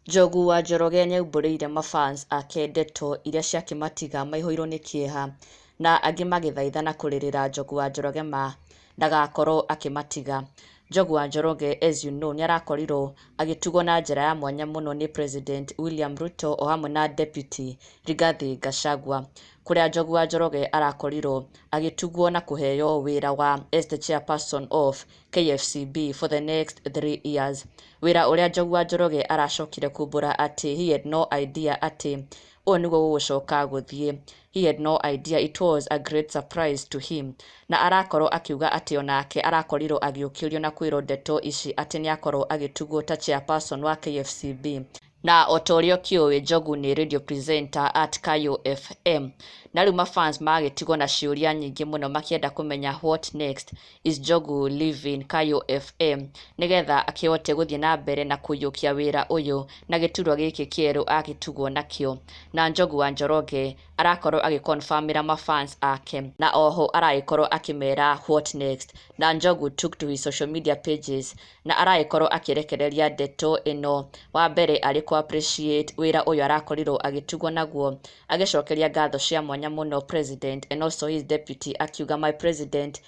Njogu wa Njoroge nĩaumbũrĩire mafans ake ndeto iria ciakĩmatiga maihũirwo nĩ kĩeha na angĩ magĩthaitha na kũrĩrĩra Njogu wa Njoroge ma ndagakorwo akĩmatiga. Njogu wa Njoroge, as you know, nĩarakorirwo agĩtugwo na njĩra ya mwanya mũno nĩ President William Ruto o hamwe na Deputy Rigathi Gachagua, kũrĩa Njogu wa Njoroge arakorirwo agĩtugwo na kũheo wĩra wa as the chairperson of KFCB for the next 3 years, wĩra ũrĩa Njogu wa Njoroge aracokire kumbũra atĩ he had no idea atĩ ũũ nĩguo gũgũcoka gũthiĩ. He had no idea, it was a great surprise to him, na arakorwo akiuga atĩ onake arakorirwo agĩũkĩrio na kwĩrwo ndeto ici atĩ nĩakorwo agĩtugwo ta chairperson wa KFCB. Na ota ũrĩa ũkĩũĩ, Njogu nĩ radio presenter at Kayo FM, na rĩu mafans magĩtigwo na ciũria nyingĩ mũno makĩenda kũmenya what next. Is Njogu leaving Kayo FM nĩgetha akĩhote gũthiĩ na mbere na kũiyũkia wĩra ũyũ na gĩturwa gĩkĩ kĩerũ agĩtugwo nakĩo? Na Njogu wa Njoroge arakorwo agĩconfirmĩra mafans ake na oho aragĩkorwo akĩmera what next. Na Njogu took to his social media pages na aragĩkorwo akĩrekereria ndeto ĩno. Wa mbere arĩ kũ appreciate wĩra ũyũ arakorirwo agĩtugwo naguo, agĩcokeria ngatho cia mwanya mũno president and also his deputy, akiuga, "My president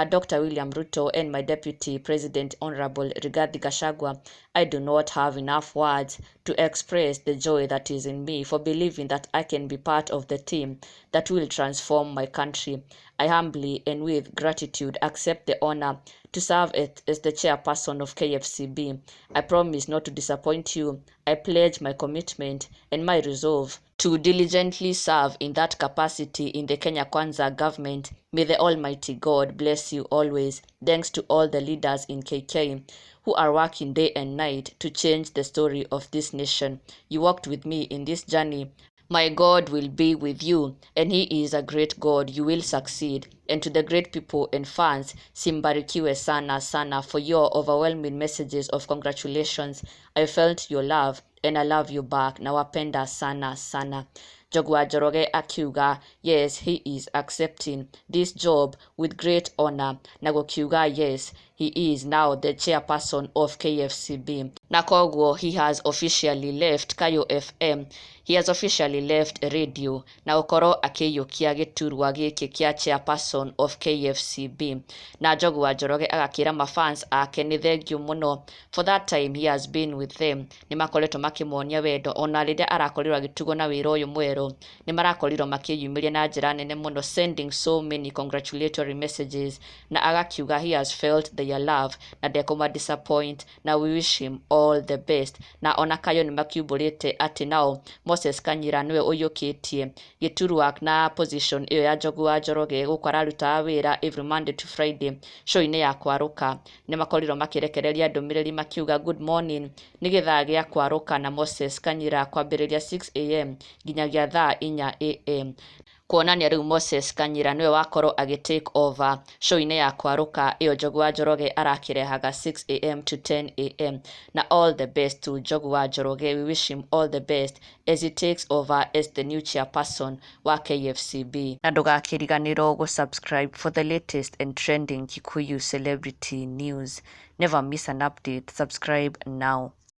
Dr. William Ruto and my deputy president, Honorable Rigathi Gachagua, I do not have enough words to express the joy that is in me for believing that I can be part of the team that will transform my country. I humbly and with gratitude accept the honor to serve as the chairperson of KFCB. I promise not to disappoint you. I pledge my commitment and my resolve to diligently serve in that capacity in the Kenya Kwanza government. May the Almighty God bless you always. Thanks to all the leaders in KK who are working day and night to change the story of this nation. You walked with me in this journey. My God will be with you, and He is a great God. You will succeed. And to the great people and fans, si mbarikiwe sana sana for your overwhelming messages of congratulations. I felt your love and I love you back. Nawapenda sana sana." Njogu wa Njoroge akiuga yes, he is accepting this job with great honor, na gũkiuga yes, he is now the chairperson of KFCB, na koguo he has officially left Kayo FM, he has officially left radio na gũkorwo akĩiyũkia gĩturwa gĩkĩ kĩa chairperson of KFCB. Na Njogu wa Njoroge agakĩra mafans ake nĩ thank you mũno for that time he has been with them. Nĩ makoretwo makĩmuonia wendo ona rĩrĩa arakorirwo agĩtugwo na wĩra ũyũ mwerũ, nĩ marakorirwo makĩyumĩria na njĩra nene mũno, sending so many congratulatory messages, na agakiuga he has felt their love na ndekũma disappoint, na we wish him all the best. Na ona Kayo nĩ makiumbũrĩte atĩ nao Moses Kanyira nĩwe ũiyũkĩtie gĩturwa na position ĩyo ya Njogu wa Njoroge gũkũ ararutaga wĩra every Monday to Friday show-inĩ ya Kwarũka. Nĩ makorirwo makĩrekereria ndũmĩrĩri makiuga, "Good morning, nĩ gĩthaa gĩa Kwarũka na Moses Kanyira kwambĩrĩria 6 a.m. nginyagia thaa 4 a.m.," kuonania rĩu Moses Kanyira nĩwe wakorwo agĩ take over show-inĩ ya Kwarũka ĩyo Njogu wa Njoroge arakĩrehaga 6 a.m. to 10 a.m. Na all the best to Njogu wa Njoroge, we wish him all the best as he takes over as the new chairperson wa KFCB. Na ndũgakĩriganĩrwo gũ-subscribe for the latest and trending Kikuyu celebrity news. Never miss an update. Subscribe now.